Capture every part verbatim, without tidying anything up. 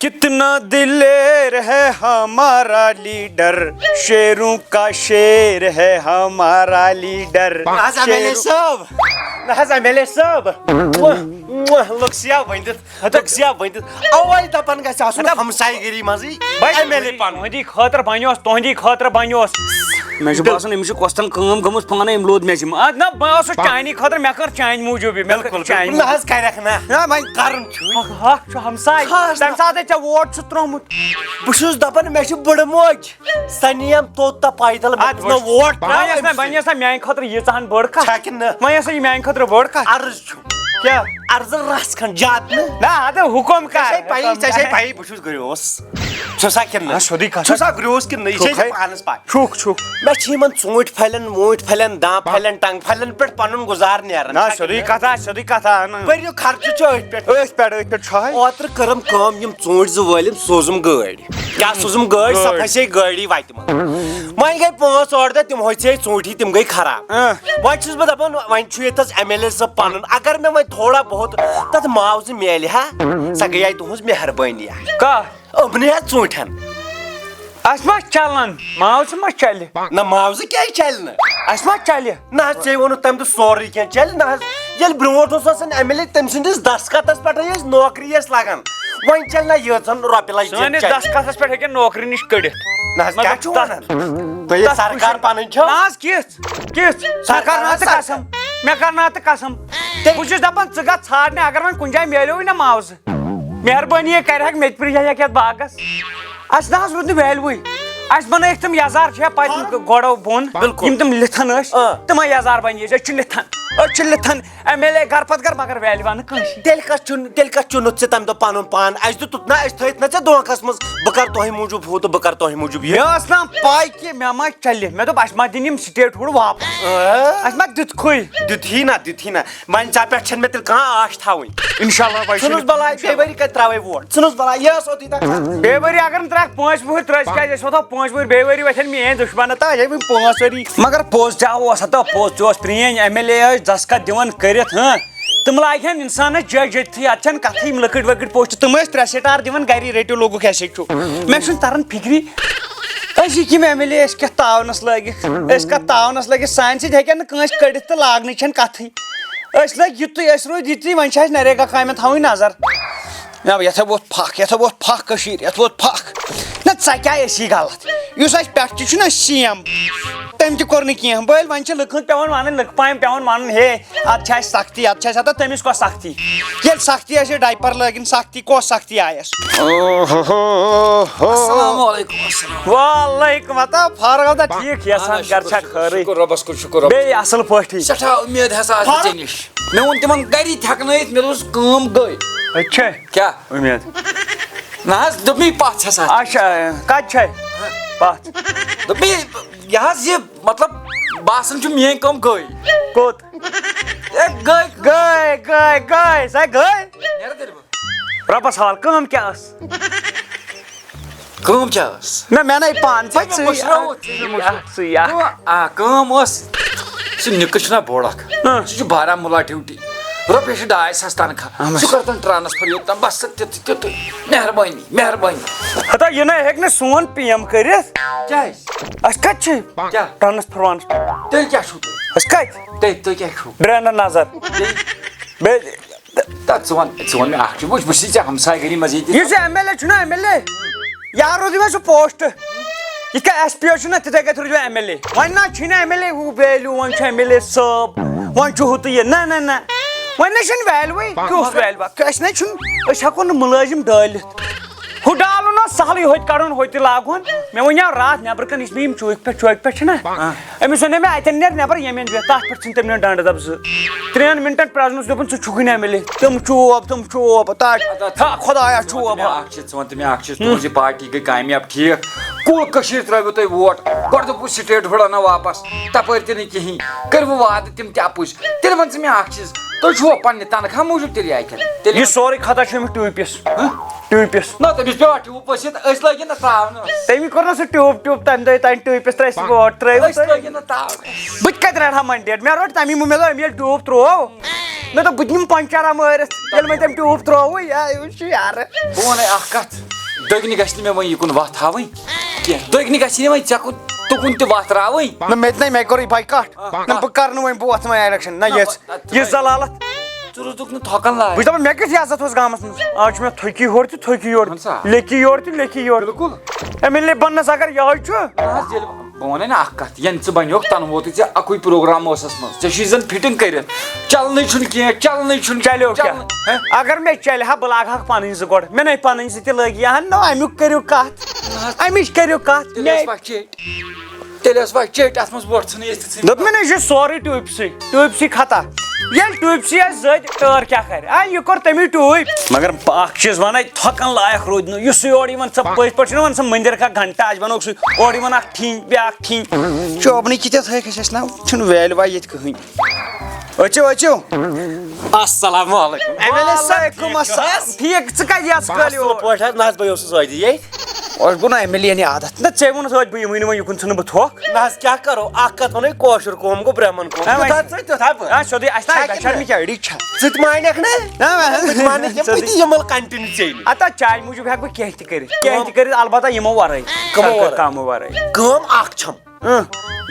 کتنا دلیر ہے ہمارا لیڈر، شیروں کا شیر ہے ہمارا لیڈر۔ نہ حظ ایم ایل اے صٲب، نہ حظ ایم ایل اے صٲب۔ لُکھ سِیا ؤنِتھ، لُکھ سِیا ؤنِتھ۔ اَوَے دَپان گژھِ آسُن ہمسایہِ گٔری منٛزٕے بَے، ایم ایل اے پَنُن۔ تُہٕنٛدی خٲطرٕ بَنیوس، تُہٕنٛدی خٲطرٕ بَنیوس۔ مےٚ چھُ باسان، أمِس چھِ کۄستام کٲم گٔمٕژ پانَے، أمۍ لوٗد مےٚ ذِمہٕ۔ اَدٕ نہ، بہٕ اوسُس چانی خٲطرٕ، مےٚ کٔر چانہِ موٗجوٗب یہِ، مےٚ کٔر بِلکُل، چانہِ بِلکُل۔ نہ موٗجوٗب۔ حظ کَرٮ۪کھ نہ۔ نہ، وۄنۍ کَرُن چھُ۔ اَکھ، اَکھ چھُ ہمساے، خاص تَمہِ ساتَے ژےٚ ووٹ چھُ ترٛوومُت۔ بہٕ چھُس دَپان، مےٚ چھِ بٔڑ موج۔ سۄ نِیَم توٚت تہٕ پیدل، مےٚ آز دِژ نہٕ ووٹ ترٛاوان وۄنۍ ٲس نہ، أمۍ وۄنۍ سۭتۍ۔ ٲس نہ میٛانہِ خٲطرٕ ییٖژاہ ہن بٔڑ کَتھ۔ چھا کِنہٕ نہ؟ وۄنۍ ٲس نہ یہِ میٛانہِ خٲطرٕ بٔڑ کَتھ۔ عرض چھُ۔ کیٛاہ؟ عرض رَژھ کھنٛڈ، زیادٕ نہٕ۔ نہ، اَدٕ حُکُم کَر، ژےٚ چھے پَیی، حُکُم ژےٚ چھے کَر۔ پَیی، بہٕ چھُس گریوس۔ چھُسا کِنہٕ نہ؟ آ، سیوٚدُے کَتھ۔ چھُسا گریوس کِنہٕ نہ؟ یہِ چھے چھُکھ ہے۔ پانَس پَے۔ چھُکھ، چھُکھ۔ مےٚ چھِ یِمَن ژوٗنٛٹھۍ پھلٮ۪ن، ووٗنٛٹھۍ پھلٮ۪ن، دان پھلٮ۪ن، ٹنٛگ پھلٮ۪ن پٮ۪ٹھ پَنُن گُزار نیران۔ نہ، چھا سیوٚدُے کِنہٕ نہ؟ کَتھا، سیوٚدُے کَتھا، نہ۔ پٔرِو خرچہٕ چھُ أتھۍ پٮ۪ٹھ۔ أتھۍ پٮ۪ٹھ، أتھۍ پٮ۪ٹھ چھُ ہاے۔ اوترٕ کٔرٕم کٲم، یِم ژوٗنٛٹھۍ زٕ وٲلِم سوٗزُم گٲڑۍ۔ کیٛاہ سوٗزُم گٲڑۍ؟ سۄ گٲڑۍ۔ پھسے گٲڑی وتہِ منٛز۔ وۄنۍ گٔے پانٛژھ ٲٹھ دۄہ، تِم ہوٚژے ژوٗنٛٹھی، تِم گٔے خراب۔ اۭں۔ وۄنۍ چھُس بہٕ دپان، وۄنۍ چھُ ییٚتہِ حظ ایم ایل اے صٲب پنُن، اگر مےٚ وۄنۍ تھوڑا بہت تتھ معاوضہٕ میلہِ ہا، سۄ گٔیے تُہنٛز مہربٲنی۔ کانٛہہ؟ یِمنٕے حظ ژوٗنٛٹھٮ۪ن۔ اَسہِ ما چلان؟ معاوضہٕ ما چلہِ؟ نہ، معاوضہٕ کیٛازِ چلہِ نہٕ؟ اَسہِ ما چلہِ؟ نہ حظ، ژےٚ ووٚنُتھ تَمہِ دۄہ سورُے کینٛہہ چلہِ نہ حظ۔ ییٚلہِ برونٛٹھ اوس آسان ایم ایل اے، تٔمۍ سٕنٛدِس دستخطس پٮ۪ٹھٕے ٲسۍ نوکری ٲسۍ لگان۔ وۄنۍ چلہِ نہ ییٖژہن رۄپیہِ لچھ دِنۍ سٲنِس چلہِ۔ دستخطس پٮ۪ٹھ ہیٚکن نوکری نِش کٔڑِتھ۔ نہ حظ، مطلب کیٛاہ چھُو تَتھ وَنان؟ تُہۍ ییٚلہِ تَتھ سرکار وٕچھِو۔ پَنٕنۍ چھَو۔ نہ حظ، کِژھ؟ کِژھ؟ مےٚ سرکار کَرناو حظ تہٕ سرکار۔ قسم۔ مےٚ کَرناو تہٕ قسم۔ تیٚلہِ بہٕ چھُس دَپان، ژٕ گژھ ژھانٛڈنہِ، اگر وۄنۍ کُنہِ جایہِ میلیوٕے نہ معاوضہٕ۔ مہربٲنی کَرِ ہا مےٚ تہِ پرٛژھ ہا یَتھ باغَس۔ اَسہِ نہ حظ روٗد نہٕ value۔ اَسہِ بَنٲیِکھ تِم یَزار چھِ پَتہٕ گۄڈَو بۄن، بِلکُل۔ یِم تِم لِتھَن ٲسۍ، آ۔ تِمَے یَزار بَنیے أسۍ۔ أسۍ چھِ لِتھَن، أسۍ چھِ لِتھَن۔ ایم ایل اے گَرٕ پَتہٕ گَرٕ، مگر value نہٕ کٲنٛسی۔ تیٚلہِ کَتھ چُن-، تیٚلہِ کَتھ چُنُتھ ژےٚ تَمہِ دۄہ پَنُن پان؟ اَسہِ دیُتُتھ نہ، أسۍ تھٲیِتھ نہ ژےٚ دھوکَس منٛز، بہٕ کَرٕ تۄہہِ موٗجوٗب ہُہ تہٕ بہٕ کَرٕ تۄہہِ موٗجوٗب یہِ۔ مےٚ ٲس نہ پَے کہِ مےٚ ما چَلہِ، مےٚ دوٚپ اَسہِ ما دِنۍ یِم statehood واپَس۔ آ۔ اَسہِ ما دیُتکھٕے۔ دیُتھی نہ، دیُتھی نہ۔ وۄنۍ ژےٚ پٮ۪ٹھ چھَنہٕ مےٚ تیٚلہِ کانٛہہ آش تھاوٕنۍ۔ اِنشاءاللہ بھائی، ژھٕنُس بلاے، بیٚیہِ ؤری کَتہِ ترٛاوَے ووٹ؟ ژھٕنُس بلاے، یہِ ٲس اوٚتُے تام۔ بیٚیہِ ؤری اگر نہٕ ترٛاوَکھ پانٛژھ وُہٕرۍ ترٛٲوِتھ، کیٛازِ أسۍ وَتھو پانٛژھ وُہٕرۍ، بیٚیہِ ؤری وَتھن میٛٲنۍ دُشمَن، تہٕ یِم پانٛژھ ؤری۔ مگر پوٚز تہِ اوس، ہَتو پوٚز تہِ اوس، پرٛٲنۍ ایم ایل اے ٲسۍ دستخط دِوان کٔرِتھ، ہاں، تِم لاگہِ ہن اِنسانَس جج جٔتتھٕے، اَتھ چھَنہٕ کَتھٕے، یِم لۄکٕٹۍ وۄکٕٹۍ پوسٹ، تِم ٲسۍ ترٛےٚ سٹار دِوان گَری، رٔٹِو لوگُک ایسے چھُ۔ مےٚ چھُنہٕ تَران فِکرِ، أسۍ یہِ کِم ایم ایل اے، أسۍ کَتھ تاونَس لٲگِکھ، أسۍ کَتھ تاونَس لٲگِکھ، سانہِ سۭتۍ ہیٚکن نہٕ کٲنٛسہِ کٔڑِتھ تہٕ لاگنٕچ چھَنہٕ کَتھٕے۔ أسۍ لٔگۍ یِتُے، أسۍ روٗدۍ یِتُے، وۄنۍ چھِ اَسہِ نریگا کامٮ۪ن تھاوٕنۍ نظر۔ نہ، یَتھ ہا ووٚتھ پھَکھ، یَتھ ہا ووٚتھ پھَکھ کٔشیٖرِ، یَتھ ووٚتھ پھَکھ۔ نہ، ژےٚ کیٛاہ ٲسی غلط؟ یُس اَسہِ پٮ۪ٹھ تہِ چھُنہ سی ایم، تٔمۍ تہِ کوٚر نہٕ کینٛہہ۔ بٔلۍ وۄنۍ چھِ لُکہٕ ہٕنٛز پٮ۪وان وَنٕنۍ، لُکہٕ پامہِ پٮ۪وان وَنُن، ہے، اَتھ چھِ اَسہِ سختی، اَتھ چھِ اَسہِ، ہَتہ تٔمِس کۄس سختی؟ ییٚلہِ سختی آسہِ ہے ڈایپَر لٲگِنۍ، سختی کۄس سختی آیَس؟ السلام علیکم، السلام۔ وعلیکم السلام، فاروق، ہَتہ ٹھیٖک، یَژھان اہن حظ، گَرٕ چھا شُکُر، خٲرٕے؟ شُکُر رۄبَس کُن، شُکُر رۄبَس کُن۔ بیٚیہِ اَصٕل پٲٹھی۔ سٮ۪ٹھاہ اُمید ہسا ٲس نہٕ ژےٚ نِش۔ مےٚ ووٚن تِمن گری تھٮ۪کنٲیِتھ، مےٚ دوٚپُس، کٲم گٔے۔ اَتہِ چھےٚ کیٛاہ؟ اُمید۔ نہ حظ، دوٚپمَے پَژھ ہسا۔ اچھا، کَتہِ چھےٚ پَژھ؟ دوٚپمَے، یہِ حظ یہِ، مطلب، باسان چھُ میٛٲنۍ کٲم گٔے۔ کوٚت؟ ہے، گٔے۔ گٔے، گٔے، گٔے، سۄ گٔے۔ نیرٕ تیٚلہِ بہٕ۔ رۄبَس حوالہٕ، کٲم کیٛاہ ٲس؟ کٲم کیٛاہ ٲس؟ نہ، مےٚ نَے پانہٕ پَے ژےٚ مےٚ ژٕے مٔشراوُتھ، ژےٚ مےٚ مٔشراوُتھ۔ اَکھ ژٕے اَکھ۔ کٲم، آ، کٲم ٲس، سُہ نِکہٕ چھُنہ بوڑ اَکھ، ہاں۔ سُہ چھُ بارہمولہ ڈیوٹی، رۄپیَس چھِ ڈاے ساس تنخواہ، اَہَن حظ۔ سُہ کَرتَن ٹرٛانسفَر یوٚتام، بَس سا تیُتُے، تیُتُے، مہربٲنی، مہربٲنی۔ ہتا یہِ نَے ہیٚکہِ نہٕ سون پی ایم کٔرِتھ۔ کیٛازِ؟ اَسہِ کَتہِ چھِ کیٛاہ؟ ٹرٛانسفَر وانسفَر؟ تیٚلہِ کیٛاہ چھُو تُہۍ؟ أسۍ کَتہِ؟ تیٚلہِ تُہۍ کیٛاہ چھُو؟ ڈرٛینَن نظر۔ بیٚیہِ؟ بیٚیہِ تہٕ ژٕ وَن، ژٕ وَن مےٚ اَکھ چیٖز، وٕچھ، بہٕ چھُس ژےٚ ہمسایہِ گٔری منٛز ییٚتہِ۔ یُس یہِ ایم ایل اے چھُنہ، ایم ایل اے، یارٕ روٗدُے وۄنۍ سُہ پوسٹ۔ یِتھ کٔنۍ ایس پی او چھُنہ، تِتھَے کٔنۍ روٗدُے وۄنۍ ایم ایل اے۔ وۄنۍ نہ چھُنہٕ ایم ایل اے ہُہ ویلیوٗ، وۄنۍ چھُ ایم ایل اے صٲب، وۄنۍ چھُ ہُہ تہٕ یہِ۔ نہ، نہ، نہ۔ وۄنۍ نہ چھُنہٕ ویلیوٗوٕے، کیُس ویلیوٗ؟ اَسہِ نہ چھُنہٕ، أسۍ ہٮ۪کو نہٕ مُلٲزِم ڈٲلِتھ۔ ہُہ ڈالُن اوس سہلٕے، ہوٚتہِ کَڑُن، ہوٚتہِ لاگُن۔ مےٚ وَنیٛاو راتھ نٮ۪برٕ کَنہِ، یُس مےٚ یِم چوکہِ پٮ۪ٹھ، چوکہِ پٮ۪ٹھ چھِنہ، آ۔ أمِس وَنے مےٚ، اَتٮ۪ن نیر نٮ۪بر، ییٚمٮ۪ن بیٚہہ، تَتھ پٮ۪ٹھ ژھٕنۍ تٔمۍ نٮ۪ن ڈنٛڈٕ دَب زٕ۔ ترٛٮ۪ن مِنٹَن پرٛزنَس دوٚپُن، "ژٕ چھُکھٕے نہٕ ایم ایل اے۔" تِم چوب، تِم چوب، تَتھ۔ اَدٕ ہا، خۄدایا، ژٕ وَن تہٕ چوب۔ مےٚ اَکھ چیٖز، ژٕ وَن تہٕ مےٚ اَکھ چیٖز، تُہٕنٛز یہِ پارٹی گٔے کامیاب، ٹھیٖک؟ کُل کٔشیٖر ترٛٲوِو تۄہہِ ووٹ۔ گۄڈٕ دوٚپوُ سٹیٹ ہُڑ اَنو واپس، تَپٲرۍ تہِ نہٕ کِہیٖنۍ۔ کٔرِوٕ وعدٕ، تِم تہِ اَپُز۔ تیٚلہِ وَن ژٕ مےٚ اَکھ چیٖز، تُہۍ چھُوا پننہِ تنخواہ موٗجوٗب تیٚلہِ یہِ اَتہِ؟ تیٚلہِ یہِ سورُے خطا چھُ أمِس ٹیوٗپِس۔ ہہ؟ ٹیوٗپِس۔ نہ، تٔمِس پیوٚو اَتھ ٹیوٗپ ؤسِتھ، أسۍ لٲگِن نہ ترٛاونہٕ۔ تٔمی کوٚر نہ سُہ ٹیوٗپ ٹیوٗپ تَمہِ دۄہ، تَمہِ ٹیوٗپِس ترٛٲے سُہ ووٹ، ترٛٲیوٕ أسۍ تُہۍ؟ لٲگِن نہ ترٛاونہٕ۔ بہٕ تہِ کَتہِ رَٹہٕ ہا مَنڈیٹ؟ مےٚ روٚٹ تَمی موٗ-، مےٚ دوٚپ، أمۍ ییٚلہِ ٹیوٗپ ترٛوو، مےٚ دوٚپ، بہٕ تہِ نِمہٕ پنٛچَر ہا مٲرِتھ۔ ییٚلہِ وۄنۍ تٔمۍ ٹیوٗپ ترٛووُے، یا، یہِ چھُ یارٕ۔ بہٕ وَنَے اَکھ کَتھ۔ دٔگنہِ گژھِ نہٕ مےٚ وۄنۍ یہِ کُن وَتھ ہاوٕنۍ کینٛہہ۔ دٔگنہِ گژھِ نہٕ وۄنۍ ژےٚ کُن تُکُن تہِ وَتھ راوٕنۍ۔ نہ، مےٚ تہِ نَے، مےٚ کوٚرُے بایکاٹ۔ نہ، بہٕ کَرٕ نہٕ وۄنۍ، بہٕ وَتھٕ وۄنۍ اِلیکشن۔ نہ، نہ، یِژھ، بہٕ- یِژھ ذلالت۔ ژٕ روٗدُکھ نہٕ تھۄکَن لایق۔ بہٕ چھُس دَپان، مےٚ کیُتھ عزت اوس گامَس منٛز؟ آز چھُ مےٚ تھوٚکی یورٕ تہِ، تھوٚکی یورٕ۔ اَہَن سا۔ لیٚکھی یورٕ تہِ، لیٚکھی یورٕ۔ بِلکُل۔ ایم ایل اے بَننَس اگر یِہوٚے چھُ۔ نہ حظ، ییٚلہِ بہٕ وَنَے نہ اَکھ کَتھ، یَنہٕ ژٕ بَنیوکھ تَنہٕ ووتُے ژےٚ اَکُے پروگرام اوسَس منٛز۔ ژےٚ چھُے زَن فِٹِنٛگ کٔرِتھ۔ چَلنٕے چھُنہٕ کینٛہہ، چَلنٕے چھُنہٕ، چَلیو چَلنہٕ۔ کیٛاہ؟ ہہ؟ اگر مےٚ چَلہِ ہا، بہٕ لاگہٕ ہاکھ پَنٕنۍ زٕ گۄڈٕ۔ مےٚ نَے پَنٕنۍ زٕ تہِ لٲگۍ۔ یہِ ہا نہ، اَمیُک کٔرِو کَتھ۔ نہ حظ۔ اَمِچ کٔرِو کَتھ۔ تیٚلہِ مےٚ ٲس وۄنۍ چیٚٹۍ۔ تیٚلہِ ٲس وۄنۍ چیٚٹۍ، اَتھ منٛز وۄٹھ ژھٕنٕے أسۍ تہِ ژھٕنۍ۔ دوٚپ مےٚ نہ، یہِ چھُ سورُے ٹیوٗبسٕے، ٹیوٗبسٕے خطا۔ ییٚلہِ ٹیوٗبسٕے آسہِ زٔدۍ، ٹٲر کیٛاہ کَرِ؟ آ، یہِ کوٚر تَمی ٹیوٗبۍ۔ مگر بہٕ اَکھ چیٖز وَنَے، تھۄکَن لایق روٗدۍ نہٕ۔ یُس یورٕ یِوان، ژٕ پٔزۍ پٲٹھۍ چھُنہ وَنان، سُہ مٔنٛدِر کا گھنٹا آسہِ، بَنووُکھ سُہ، اورٕ یِوان اَکھ ٹھِنۍ، بیٛاکھ ٹھِنۍ۔ چوبنٕے کِتھ تھٲیِکھ اَسہِ، اَسہِ نہ چھُنہٕ value ییٚتہِ کٕہٕنۍ۔ أژِو، أژِو۔ السلام علیکم۔ وعلیکم السلام۔ ٹھیٖک، ژٕ کَتہِ یَس کٲلۍ اَصٕل یور؟ پٲٹھۍ حظ، نہ حظ، بہٕ اوسُس أتی ییٚتہِ۔ اوس گوٚو نا ایم ایل اے نہِ عادت۔ نہ، ژےٚ ووٚنُتھ أتھۍ، بہٕ یِمٕے نہٕ وۄنۍ یِکُن ژھٕنہٕ بہٕ تھۄکھ۔ نہ حظ، کیٛاہ کَرو؟ اَکھ کَتھ وَنَے، کٲشُر قوم گوٚو برٛہمَن قوم۔ اَوَے۔ تیُتھ ہا ژٕ، تیُتھ ہا بہٕ۔ آ، سیوٚدُے، اَسہِ چھا چھا کِنہٕ بٮ۪چھَر نہٕ؟ مےٚ کیٛاہ أڑی چھا؟ ژٕ تہِ مانٮ۪کھ نہ؟ نہ، نہ۔ ژٕ تہِ مانَکھ کینٛہہ، بہٕ تہِ یِمہٕ کنٹِنیوٗ ژےٚ نِش۔ اَدٕ ژایہِ موٗجوٗب ہٮ۪کہٕ بہٕ کینٛہہ تہِ کٔرِتھ۔ کینٛہہ تہِ کٲم۔ کٔرِتھ، البتہ یِمو وَرٲے۔ کَمو وَرٲے؟ کامو وَرٲے۔ کٲم اَکھ چھَم۔ اۭں۔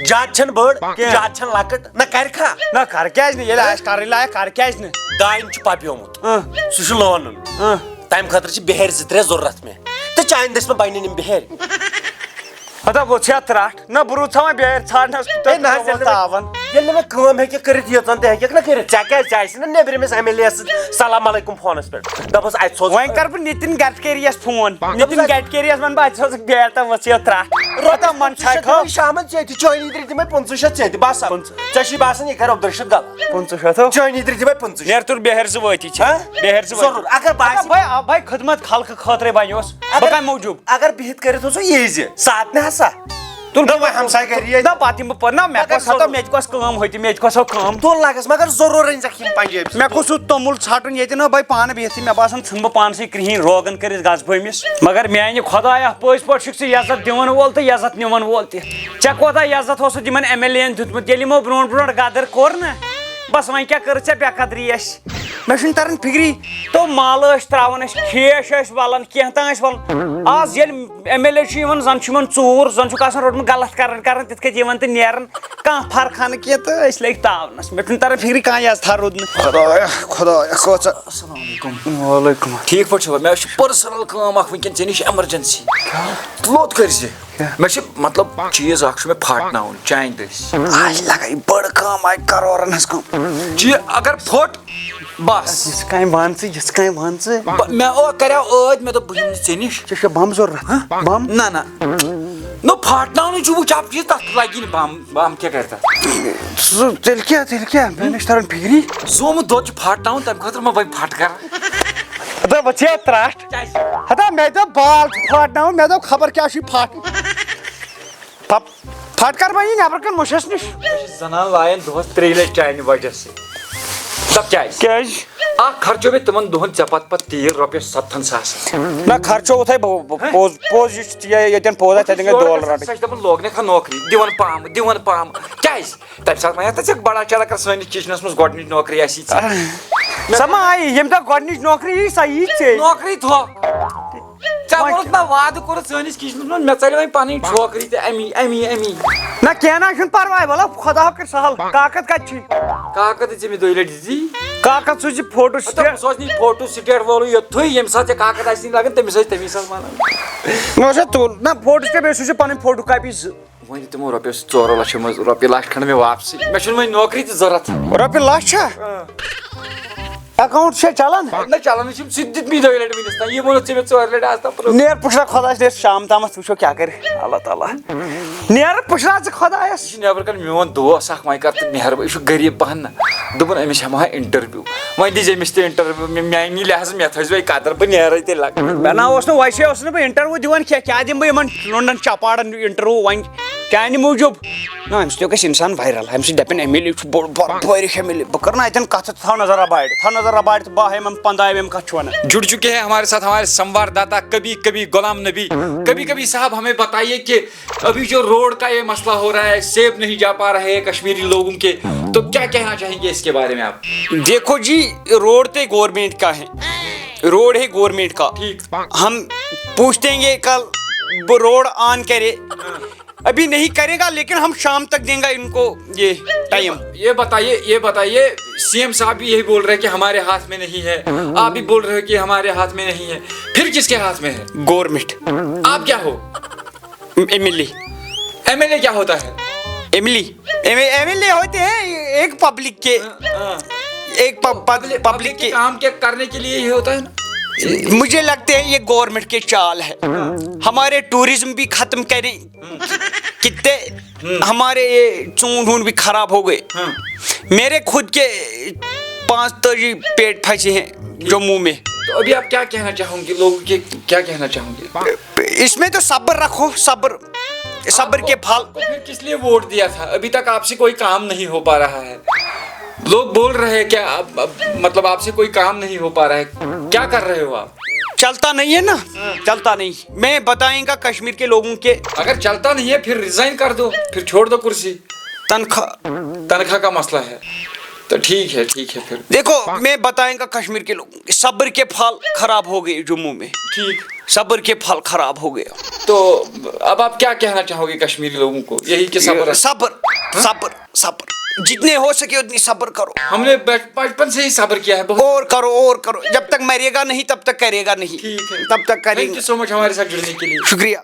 زیادٕ چھَنہٕ بٔڑ، کینٛہہ۔ زیادٕ چھَنہٕ لۄکٕٹ، نہ کَرِ کھا؟ نہ کَرٕ کیٛازِ نہٕ؟ ییٚلہِ آسہِ کَرٕنۍ لایق، کَرٕ کیٛازِ نہٕ؟ دانہِ چھُ پَپیومُت۔ اۭں۔ سُہ چھُ لونُن۔ اۭں۔ تَمہِ خٲطرٕ چھِ بِہٲرۍ زٕ ترٛےٚ ضوٚرَتھ مےٚ۔ تہٕ چانہِ دٔسۍ مہ بَنَن یِم بِہٲرۍ۔ ہتا وۄتھ ژھیا ترٛٹھ۔ نہ، بہٕ روٗدٕ ژھاوان بِہٲرۍ ژھانٛڈنَس، تُہۍ ہے، نہ حظ، ترٛٲوٕ ییٚلہِ نہٕ تاوَن۔ ییٚلہِ نہٕ مےٚ کٲم ہیٚکہِ کٔرِتھ، ییٖژاہ تہِ ہیٚکَکھ نہ کٔرِتھ۔ ژےٚ کیٛازِ؟ ژےٚ آسہِ نہ نیٚبرِمِس ایم ایل اے یَس سۭتۍ سلام علیکم فونَس پٮ۪ٹھ۔ دَپَس، اَتہِ سوز۔ وۄنۍ کَرٕ بہٕ نِتِن گڈکری یَس فون۔ نِتِن گڈکری یَس وَنہٕ بہٕ، اَتہِ سوزُکھ بیٹ تہٕ وۄتھ ژھیا ترٛٹھ۔ رۄپیَس ہتا من پٕنٛژٕہ شیٚتھ چھَکھ دِمَے شامَن ژےٚ تہِ، چٲنی تہِ دِمَے پٕنٛژٕہ شیٚتھ ژےٚ تہِ، بَس۔ پٕنٛژٕہ۔ ژےٚ چھُے باسان، یہِ کَرِ عبدالرشیٖد غلط۔ پٕنٛژٕہ شیٚتھ ہو؟ چٲنی تہِ دِمَے پٕنٛژٕہ شیٚتھ۔ نیر تُل بِہٲرۍ زٕ وٲتی چھِ۔ ہہ؟ بِہٲرۍ زٕ وٲتی۔ ضروٗر۔ اگر باسہِ۔ بھاے، آ، بھاے، خدمت خلقہٕ خٲطرَے بَنیوس۔ اگر بہٕ کَمہِ موٗجوٗب؟ اگر بِہِتھ کٔرِتھ اوسُو یہِ زِ ساتھ نہ ہسا۔ تُل نہ، وۄنۍ ہمسایہِ گری ییٚتہِ۔ نہ، پَتہٕ یِمہٕ بہٕ پَتہٕ۔ نہ، مےٚ اگر کۄس ہَتو، ضروٗر۔ مےٚ تہِ کۄس کٲم ہوٚتہِ، مےٚ تہِ کۄس ہو کٲم۔ تُل لَگَس، مگر ضروٗر أنۍ زَکھ یِم پنجٲبۍ۔ مےٚ گوٚژھ سُہ توٚمُل ژھٹُن ییٚتہِ نہ، بھاے، پانہٕ بِہِتھٕے۔ مےٚ باسان، ژھٕنہٕ بہٕ پانسٕے کرٛہِنۍ روغن کٔرِتھ گژھٕ بہٕ أمِس۔ مگر میٛانہِ خۄدایا، پٔزۍ پٲٹھۍ چھُکھ ژٕ یَزتھ دِوَن وول تہٕ یَزتھ نِوَن وول تہِ۔ ژےٚ کوتاہ یَزتھ اوسُتھ یِمَن ایم ایل اے یَن دیُتمُت، ییٚلہِ یِمو برونٛٹھ برونٛٹھ غدٕر کوٚر نہ؟ بس وۄنۍ کیٛاہ کٔر ژےٚ بے قدری اَسہِ؟ مےٚ چھُنہٕ تران فِکری۔ تو مالہٕ ٲسۍ ترٛاوان أسۍ، کھیش ٲسۍ وَلان، کینٛہہ تام ٲسۍ وَلان۔ آز ییٚلہِ ایم ایل اے چھُ یِوان، زَن چھُ یِمَن ژوٗر، زَن چھُکھ آسان روٚٹمُت غلط کران کران، تِتھ کٔنۍ یِوان تہٕ نیران۔ کانٛہہ فرقہ نہٕ کینٛہہ تہٕ أسۍ لٔگۍ تاونَس۔ مےٚ چھُنہٕ تران فِکری کانٛہہ یَزتھا روٗد نہٕ۔ خۄدایا، خۄدایا، کۭژاہ۔ السلام علیکم۔ وعلیکم۔ ٹھیٖک پٲٹھۍ چھِوا؟ مےٚ چھِ پٔرسنل کٲم اَکھ وٕنکٮ۪ن ژےٚ نِش، ایمرجنسی۔ لوٚت کٔرۍ زِ۔ کیٛاہ؟ مےٚ چھِ، مطلب، چیٖز اَکھ چھُ مےٚ پھاٹناوُن چانہِ دٔسۍ۔ آز لگے بٔڑ کٲم، آیہِ کرورن ہٕنٛز کٲم۔ چی اگر پھوٚٹ، بس۔ یِژھ کامہِ وَن ژٕ، یِژھ کامہِ وَن ژٕ۔ بہ-، مےٚ او-، کریو ٲدۍ، مےٚ دوٚپ، بہٕ یِمہٕ نہٕ ژےٚ نِش۔ ژےٚ چھےٚ بم ضروٗرت، ہہ؟ بم؟ نہ، نہ۔ نو، پھاٹناونٕے چھُ، وٕچھ، اَپ چیٖز، تَتھ لگی نہٕ بم، بم کیٛاہ کرِ تَتھ؟ سُہ تیٚلہِ کیٛاہ، تیٚلہِ کیٛاہ؟ مےٚ نہ چھِ تران فِکری۔ زومُت دۄد چھُ پھاٹناوُن، تَمہِ خٲطرٕ ما بَنہِ پھَٹ کَران؟ ہتا وۄتھ ژےٚ ترٛٹھ۔ کیٛازِ؟ ہتا مےٚ دوٚپ بال چھُ پھاٹناوُن، مےٚ دوٚپ خبر کیٛاہ چھُے پھَٹ۔ پھَ-، پھَٹ کَر وۄنۍ یہِ نٮ۪برٕ کَنہِ مُشَس نِش۔ مےٚ چھِ زنان لایان دۄہَس ترٛیٚیہِ لَٹہِ چانہِ وجہ سۭتۍ۔ دَپ کیٛازِ؟ کیٛازِ؟ اَکھ خرچو مےٚ تِمَن دۄہَن ژےٚ پَتہٕ پَتہٕ تیٖر رۄپیَس سَتتھَن ساسَن۔ نہ، خرچو وُتھَے بہٕ، بہٕ ہہ؟ پوٚز، پوٚز یہِ چھُ یہِ-، ییٚتٮ۪ن پوٚز آسہِ، تَتٮ۪ن گژھِ دول رَٹٕنۍ۔ سۄ چھِ دَپان، لوگ نہ کانٛہہ نوکری، دِوَن پام، دِوَن پام۔ کیٛازِ؟ تَمہِ ساتہٕ وَنہِ ہا تہٕ ژےٚ بَڑا چَڑا کَر سٲنِس کِچنَس منٛز گۄڈٕنِچ نوکری آسی ژےٚ۔ سۄ ما آیی؟ ییٚمہِ دۄہ گۄڈٕنِچ نوکری یی، سۄ یی ژےٚ۔ نوکری تھوٚو۔ ژےٚ وۄنۍ ووٚنُتھ نہ وعدٕ کوٚرُتھ سٲنِس کِچنَس منٛز، مےٚ ژَلہِ وۄنۍ پَنٕنۍ چھوکری تہٕ اَمی، اَمی، اَمی۔ نہ کینٛہہ نہ چھُنہٕ پَرواے، وَلہٕ خۄدا کَرِ سَہَل۔ کاکَد کَتہِ چھُے؟ کاکَد ژےٚ مےٚ دۄیہِ لَٹہِ دِژی۔ کاکَد سوٗزِ فوٹو ہَتہٕ سٹیٹ۔ بہٕ سوزٕ نہٕ فوٹو سٹیٹ وولُے یوت تھُے، ییٚمہِ ساتہٕ ژےٚ کاکَد آسی نہٕ لَگان، تَمہِ ساتہٕ چھِ تَمی ساتہٕ وَنان۔ نہ سا تُل، نہ فوٹو سٹیٹ، بیٚیہِ سوٗزِ پَنٕنۍ فوٹو کاپی زٕ۔ وۄنۍ دِ تِمو رۄپیَس ژورو لَچھو منٛز رۄپیہِ لَچھ کھنٛڈ مےٚ واپسٕے۔ مےٚ چھُنہٕ وۄنۍ نوکری تہِ ضوٚرَتھ۔ رۄپیہِ لَچھ چھا؟ اۭں۔ اکاونٹ چھا چلان؟ نہ، چلان چھُم، سُہ تہِ دیُت مےٚ دۄیہِ لَٹہِ وٕنِس تام۔ یہِ ووٚنُتھ ژےٚ مےٚ ژورِ لَٹہِ آز تام پرٛوگرام۔ نیر پُشرا خۄدایَس، نیر شام تامَتھ وٕچھو کیٛاہ کَرِ اللہ تعالیٰ۔ نیر پُشرا ژٕ خۄدایَس۔ یہِ چھُ نٮ۪برٕ کَنہِ میون دوس اَکھ، وۄنۍ کَر تہٕ مہربٲنی، یہِ چھُ غریٖب پَہَن نہ۔ دوٚپُن أمِس ہٮ۪مہٕ ہا اِنٹروِو۔ وۄنۍ دِژ أمِس تہِ اِنٹروِو، مےٚ، میٛانہِ لحاظہٕ مےٚ تھٲیزیو یہِ قدر، بہٕ نیرَے تیٚلہِ لَگ۔ مےٚ نہ اوس نہٕ ویسے اوس نہٕ بہٕ اِنٹروِو دِوان کینٛہہ، کیٛاہ دِمہٕ بہٕ یِمَن لۄنٛڈَن چپاڑَن اِنٹروِو وۄنۍ؟ چانہِ موٗجوٗب۔ نہ، اَمہِ سۭتۍ گژھِ اِنسان وایرل، اَمہِ سۭتۍ دَپن ایم ایل اے چھُ بوٚڑ بار بٲرِش ایم ایل اے۔ بہٕ کَرٕ نہٕ اَتٮ۪ن کَتھ، ژٕ تھاو نظر رباڑِ، تھاو نظر رباڑِ تہٕ بہٕ ہا یِمَن پَنٛداہ ایم ایم کَتھ چھُ وَنان۔ जुड़ चुके हैं हमारे साथ हमारे संवाददाता कभी कभी गुलाम नबी। कभी कभी साहब हमें बताइए कि अभी जो रोड का ये मसला हो रहा है, सेब नहीं जा पा रहे हैं कश्मीरी लोगों के, तो क्या कहना चाहेंगे इसके बारे में आप? देखो जी, रोड ते गवर्नमेंट का है, रोड है गवर्नमेंट का। ठीक। हम पूछते हैं ये कल वो रोड ऑन करे। अभी नहीं करेगा, लेकिन हम शाम तक देंगे इनको ये टाइम। ये बताइए, ये बताइए, सीएम साहब भी यही बोल रहे हैं कि हमारे हाथ में नहीं है, आप भी बोल रहे हो कि हमारे हाथ में नहीं है, फिर किसके हाथ में है? गवर्नमेंट। आप क्या हो? एमएलए। एमएलए क्या होता है? एमएलए। एमएलए होते हैं एक पब्लिक के, हाँ, एक पब्लिक पब्लिक के। के काम के करने के लिए ही होता है ना। मुझे लगते हैं ये गवर्नमेंट के चाल है, हमारे टूरिज्म भी खत्म करें। कितने हमारे ये चून ढूंढ भी खराब हो गए। हाँ। मेरे खुद के पांच तो जी पेट फंसे हैं जम्मू में। तो अभी आप क्या कहना चाहोगे, लोगों के क्या कहना चाहोगे? इसमें तो सब्र रखो, सब्र, सब्र के फल। तो फिर किस लिए वोट दिया था? अभी तक आपसे कोई काम नहीं हो पा रहा है। लोग बोल रहे हैं क्या, अब, अब, मतलब, आपसे कोई काम नहीं हो पा रहा है, क्या कर रहे हो आप? चलता नहीं है ना, चलता नहीं। मैं बताएंगा कश्मीर के लोगों के अगर चलता नहीं है, फिर रिजाइन कर दो, फिर छोड़ दो कुर्सी। तनख्वाह। तनख्वाह का मसला है, तो ठीक है, ठीक है फिर। देखो, मैं बताएंगा कश्मीर के लोगों के, सब्र के फल खराब हो गए जम्मू में। ठीक। सब्र के फल खराब हो गए। तो अब आप क्या कहना चाहोगे कश्मीरी लोगों को? यही कि सब्र। सब्र, सब्र, सब्र, जितने हो सके उतनी सब्र करो। हमने बच- बचपन से ही सब्र किया है बहुत। और करो, और करो, जब तक मरेगा नहीं तब तक करेगा नहीं। ठीक है। तब तक करेंगे। थैंक यू सो मच हमारे साथ जुड़ने के लिए। शुक्रिया।